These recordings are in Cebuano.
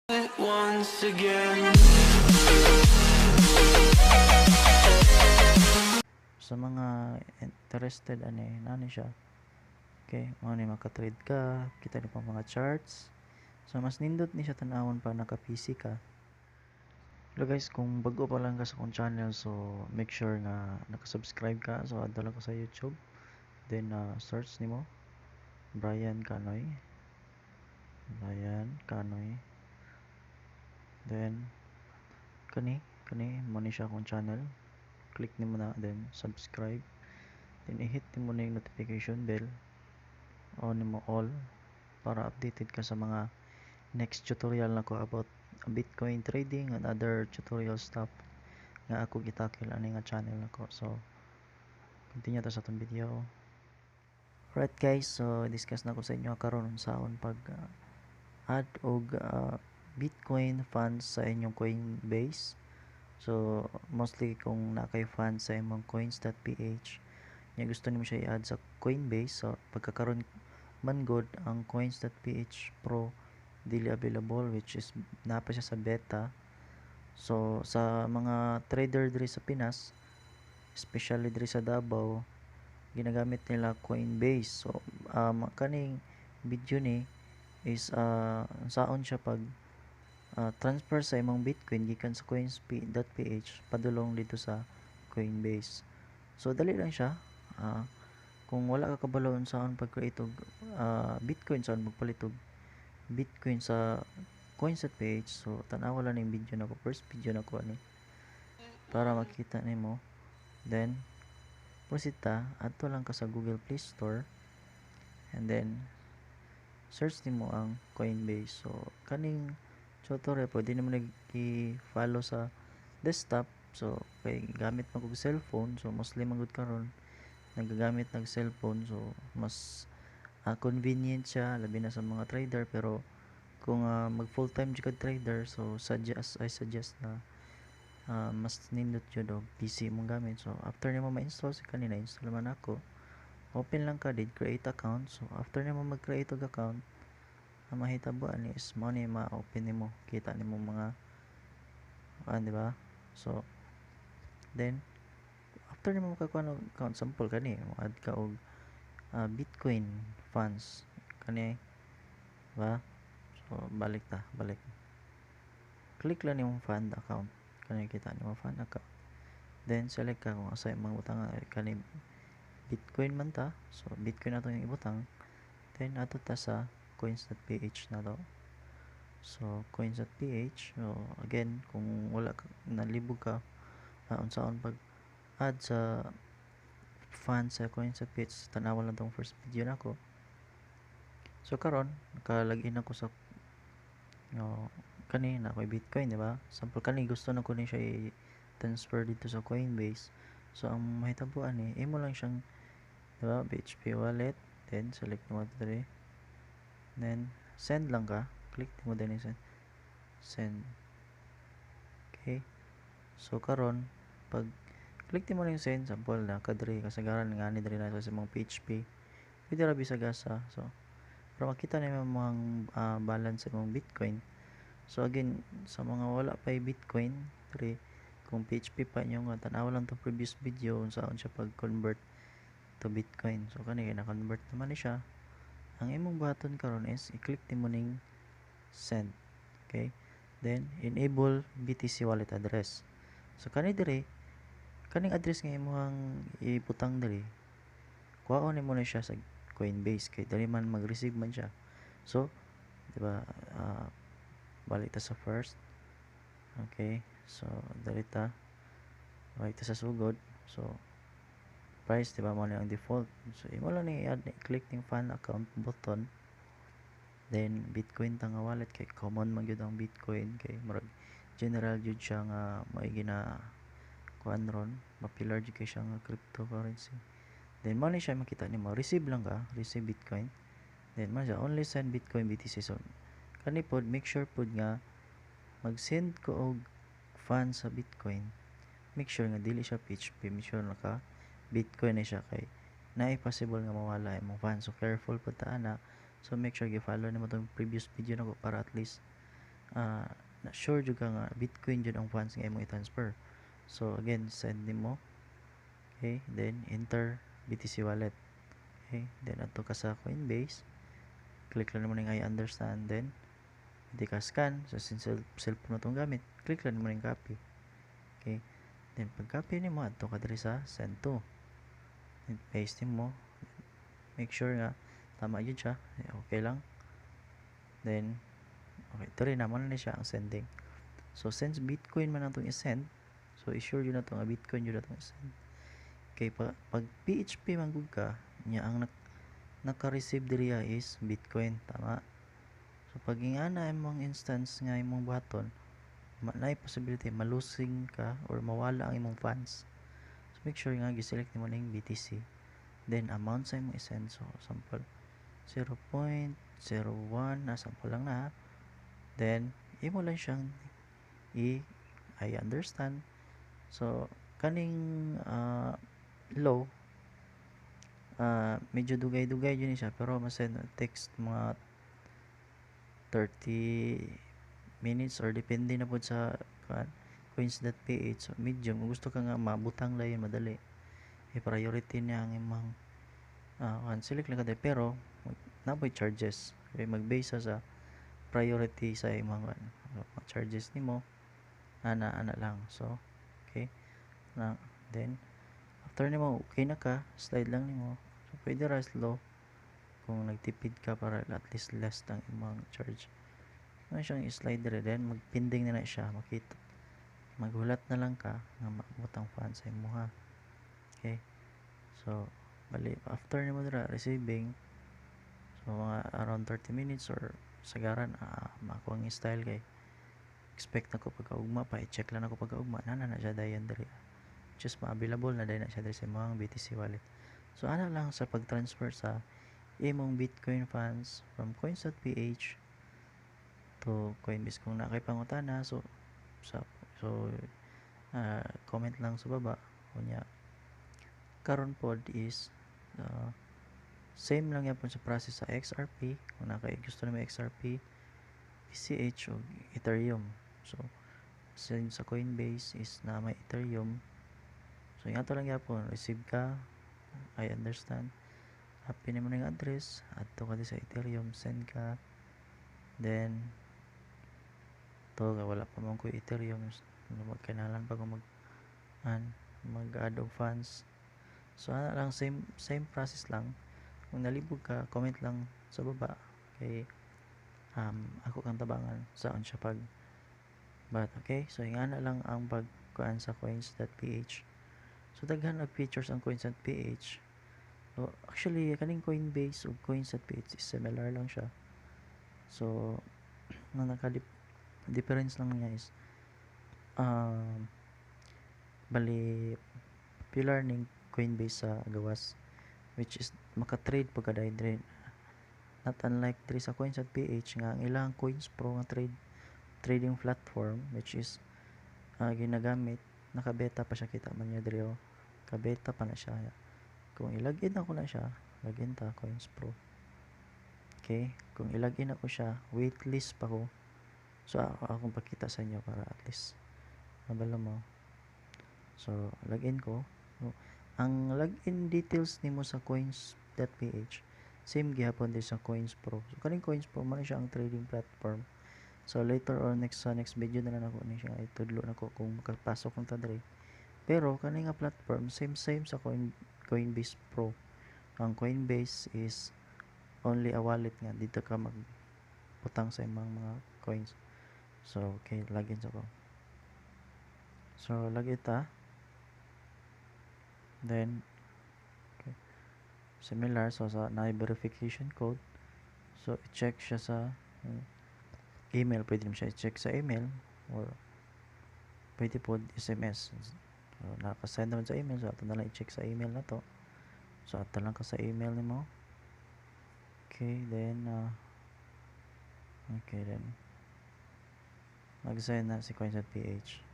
It once again. Sa mga interested ani, nani siya. Okay, mao ni maka-trade ka, kita ni pa mga charts. So mas nindot ni siya tan-awon pa naka PC ka. Hello guys, kung bago pa lang ka sa akong channel, so make sure nga naka-subscribe ka. So adto lang ka sa YouTube. Then search nimo Brian Canoy. Brian Canoy. Then kani mo ni siya akong channel. Click nimo na, then subscribe. Then i-hit nimo na yung notification bell. On nimo all para updated ka sa mga next tutorial nako about Bitcoin trading and other tutorial stuff nga ako gi-tackle ani nga channel nako. So continue ta sa atong video. Right guys, so discuss na ko sa inyo karon unsaon pag add og Bitcoin funds sa inyong Coinbase. So mostly kung naa kay funds sa imong coins.ph nya gusto nimo siya i-add sa Coinbase, so pagkakaron man gud ang coins.ph Pro dili available, which is naa pa siya sa beta. So sa mga trader diri sa Pinas, especially diri sa Davao, ginagamit nila Coinbase. So kaning video ni is unsaon siya pag transfer sa imong Bitcoin gikan sa coins.ph padulong dito sa Coinbase. So dali lang siya. Kung wala ka kabalo unsaon pag-create og Bitcoin, saan magpalit og Bitcoin sa coins.ph, so tan-awa lang ning video nako, first video nako ani para makita nimo. Then proceed ta, adto lang ka sa Google Play Store and then search nimo ang Coinbase. So kaning tutorial pwede nimo i-follow sa desktop, so kay gamit man kog cellphone, so mostly man gud karon nagagamit nag cellphone, so mas convenient siya labi na sa mga trader. Pero kung mag full time jud ka trader, so suggest I suggest na mas nindot jud og PC imong gamit. So after nimo ma-install, si kanina install man ako, open lang ka did create account. So after nimo mag-create og account, ang mahitabo ani is mao ni ma-open nimo, kita nimo mga kuan, di ba? So then after nimo makakuha og account, sample kani mo add ka og Bitcoin funds kani ba. So balik ta, balik, click lang nimong fund account kani, kita nimo fund account, then select ka kung asa imong butang. Kani Bitcoin man ta, so Bitcoin ato yung ibutang. Then adto ta sa coins.ph na to. So coins.ph. So again, kung wala ka, nalibog ka unsaon pag add sa funds sa coins.ph, tanawa lang tong first video nako. So karon naka-login ako sa, oh, kani na ako'y Bitcoin, di ba? Sample kani gusto na ko ni siya i-transfer dito sa Coinbase. So ang mahitabo ani, imo lang siyang, di ba, BHP wallet, then select mo diri, then send lang ka, click mo din send, send. Okay, so karon pag click mo ning send, sample na kadiri kasagaran nga ni diri na sa imong PHP, pwede ra bisag asa. So para makita nimo mga balance sa imong Bitcoin. So again, sa mga wala pa Bitcoin diri, kung PHP pa inyo nga, tan-awa lang tong previous video unsaon siya pag convert to Bitcoin. So kani na convert naman ni siya. Ang imong buhaton karon is i-click nimo ning send. Okay, then enable BTC wallet address. So kani diri, kaning address nga imong ibutang diri, kuhaon nimo na siya sa Coinbase kay dali man mag-receive man siya. So di ba, balik ta sa first. Okay, so dali ta, balik ta sa sugod. So price, di ba, mo ang default. So imo lang ni i-add, click ning fund account button, then Bitcoin ta nga wallet kay common man gyud ang Bitcoin kay murag general jud siya nga may gina kuan ron, popular jud kay siya nga cryptocurrency. Then mo ni siya makita nimo, receive lang ka, receive Bitcoin. Then mo siya only send Bitcoin BTC. So kani pod, make sure pod nga mag-send ko og funds sa Bitcoin, make sure nga dili siya PHP, make sure naka Bitcoin na siya kay naay possible nga mawala imong funds. So careful pud ta ana. So make sure gi-follow nimo tong previous video nako para at least Na sure jud ka nga Bitcoin jud ang funds nga imong i-transfer. So again, send nimo. Okay, then enter BTC wallet. Okay, then adto ka sa Coinbase. Click lang nimo ning "I understand," then hindi ka scan. So since cellphone na itong gamit, click lang nimo ning copy. Okay, then pag copy nimo, adto ka diri sa send to. Then paste nimo. Make sure nga tama jud siya. Okay lang. Then okay, diri naman na siya ang sending. So since Bitcoin man atong i-send, so i-sure jud nato nga Bitcoin jud atong i-send. Kay pag PHP man gud ka nya, ang naka-receive diri is Bitcoin, tama? So pag ingana imong instance nga imong buhaton, naay possibility malusing ka or mawala ang imong funds. So make sure nga gi-select nimo ning BTC. Then amount sa imong i-send, so sample 0.01 na, sample lang na ha. Then imo lang siyang i "I understand." So kaning low, medyo dugay-dugay jud ni siya, pero masend text mga 30 minutes or depende na pod sa coins.ph. So medium kung gusto ka nga mabutang layon madali, i-priority niya ang imong select lang ka, pero napoy charges. Okay, mag-base sa priority sa imong charges nimo, ana ana lang. So okay na. Then after nimo okay na ka, slide lang nimo. So pwede ra slow kung nagtipid ka para at least less ang imong charge. Ano siyang i-slide dire, then magpending na na siya. Makita, maghulat na lang ka nga maabot ang funds sa imuha. Okay, so bali after nimo dira receiving, so mga around 30 minutes or sagaran, ako ang style kay expect na ko pagkaugma pa, i-check lang ako pagkaugma na na siya dayon diri, just ma-available na dayon na siya diri sa imong BTC wallet. So ana lang sa pag-transfer sa imong Bitcoin funds from coins.ph to Coinbase. Kung naa kay pangutana, so sa so comment lang sa baba. Unya karon pod is same lang yapon sa process sa XRP, kung naa kay gusto na may XRP, BCH o Ethereum. So same sa Coinbase is na may Ethereum. So yung ato lang yapon, receive ka, "I understand," copy nimo ning address, adto ka di sa Ethereum, send ka. Then to wala pa man ko Ethereum, magkinahanglan pa ko mag an mag-add og funds. So ana lang, same same process lang. Kung nalibog ka, comment lang sa baba kay ako kang tabangan sa unsa pag. But okay, so ingana lang ang pagkuan sa coins.ph. So daghan og features ang coins.ph. So actually kaning Coinbase ug coins.ph is similar lang siya. So ang naka difference lang niya is bali popular ning Coinbase sa gawas, which is maka-trade pud ka diri, not unlike diri sa coins.ph nga ang ilang Coins Pro nga trading platform, which is ginagamit, naka-beta pa siya. Kita man niyo diri, oh, ka-beta pa na siya. Kung i-login ako na siya, login ta Coins Pro. Okay, kung i-login ako siya, waitlist pa ko. So ako akong pakita sa inyo para at least mabalo mo. So login ko. So, ang login details nimo sa coins.ph same gihapon din sa Coins Pro. So kaning Coins Pro man siya ang trading platform. So later or next sa next video na lang ako ni siya itudlo nako kung makapasok kong ta diri. Pero kani nga platform, same same sa Coinbase Pro. Ang Coinbase is only a wallet nga dito ka magbutang sa imong mga coins. So okay, login sa ko. So login ta. Then okay, similar, so sa na verification code, so i-check siya sa email. Pwede mo siya i-check sa email or pwede po SMS. So nakasend naman sa email, so ato na lang i-check sa email na to. So ato lang ka sa email nimo. Okay, then okay, then mag-send na si coins.ph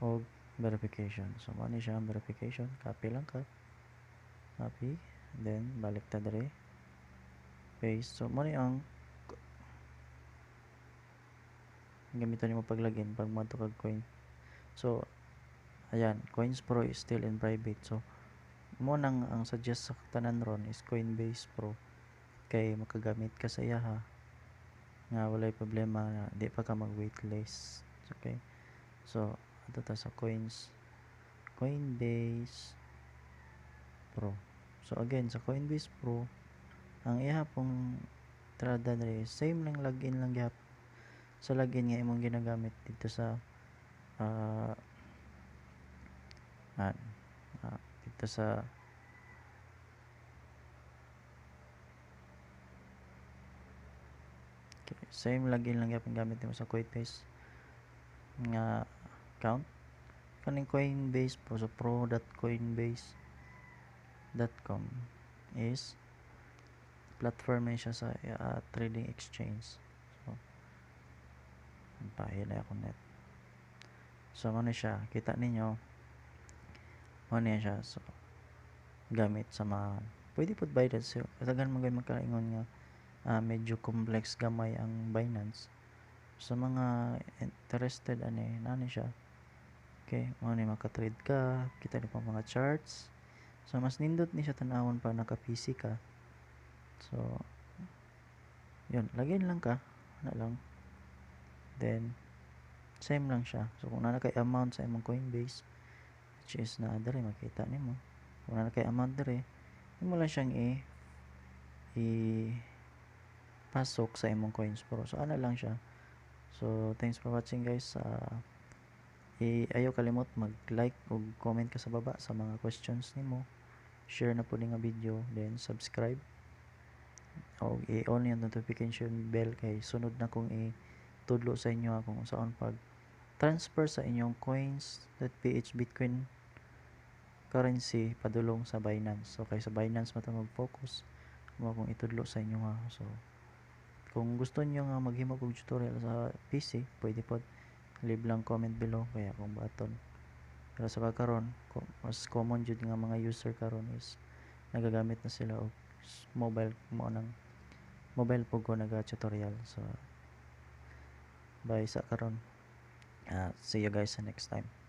og verification. So mo ni siya ang verification. Copy lang ka, copy, then balik ta diri, paste. So mo ni ang. Gamiton nimo pag login pag moadto kag coin. So ayan, Coins Pro is still in private. So mo nang ang suggest sa tanan ron is Coinbase Pro kay makagamit ka sa iyaha nga walay problema na di pa ka mag waitlist. Okay, so adto ta sa coins Coinbase Pro. So again, sa Coinbase Pro, ang iyaha pong trada diri, same lang, login lang gihapon sa login nga imong ginagamit dito sa dito sa, okay, same login lang gyapon gamit nimo sa Coinbase nga account. Kaning Coinbase Pro, so pro.coinbase.com is platform na siya sa trading exchange. So pahil na ako net. So mo na siya, kita ninyo mo na siya. So gamit sa mga pwede pud Binance. So daghan man gyud makaingon nga medyo complex gamay ang Binance. Sa mga interested ani nani siya. Okay, mo ni maka-trade ka, kita ni pa mga charts. So mas nindot ni siya tan-awon pa naka PC ka. So yun, login lang ka, ana lang. Then same lang siya. So kung naa kay amount sa imong Coinbase, which is naa diri, makita nimo. Kung naa kay amount diri, imo lang siyang i pasok sa imong Coins Pro. So ana lang siya. So thanks for watching, guys. Ayaw kalimot mag-like ug comment ka sa baba sa mga questions nimo. Share na po ni nga video, then subscribe. Og i-on yung notification bell kay sunod na kong itudlo sa inyo kung unsaon pag transfer sa inyong coins.ph Bitcoin currency padulong sa Binance. So kay sa Binance man ta mag-focus, mo akong itudlo sa inyo ha. So kung gusto niyo nga maghimo og tutorial sa PC, pwede pod, leave lang comment below kaya akong button. Pero sa pagkaron, mas common jud nga mga user karon is nagagamit na sila og mobile, mo nang mobile po ko naga-tutorial. So bye sa karon. See you guys sa next time.